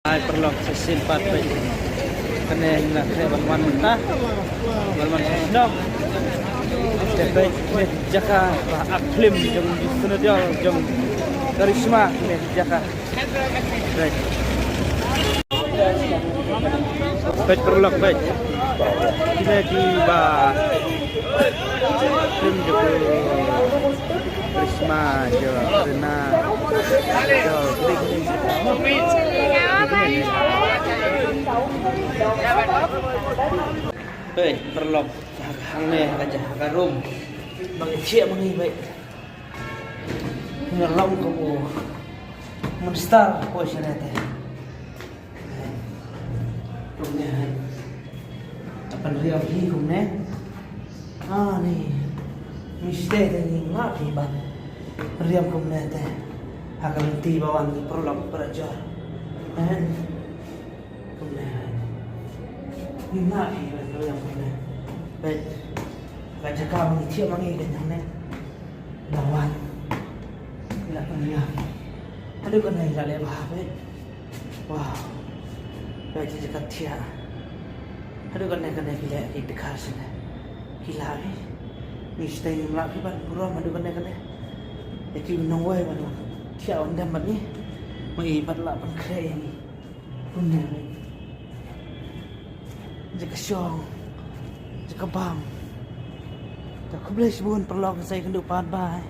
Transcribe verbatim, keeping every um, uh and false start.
Hai paralok, sa shisien pat peit. Kane ngi la khreh ban wan mynta. Ban wan sha shnong. Te peit, peit jaka ba ak phlim jong Sunadiol jong Karishma, kane jaka. Peit. Peit paralok, peit. Kine kiba Phim jong Karishma, jong Karina, jong Klik. Hei, paralok, hangne ka jaka ka room ba ngi thiah ma ngi, beit. Ngi long kum u minister ko shane te. Kumne. Ka pynriam hi kumne. Ah, ni. Mistake te, ngi ngap hi ban riam kumne te. Ha ka lynti ba wan ki paralok parajor. Eh. Kumne. Ngi ngap hi ban riam kumne. Beit. Ka jaka ba ngi thiah ma ngi ka jong ne. La wan. La pynriam. Haduh kane la leh bha, beit. Wow. Beit, ki jaka thiah. Haduh kane, kane ki leh ki dkhar shane. Ki lah hi. Ngi sdang ngim lah hi ban burom haduh kane, kane. Ïa ki nongwei ban thiah wan dem bad ngi. Ma i pat lah ban khreh ïa ngi. Kumne, beit. Jaka shong. Jaka bam. Te khublei shibun paralok, sa ïakynduh pat, bye.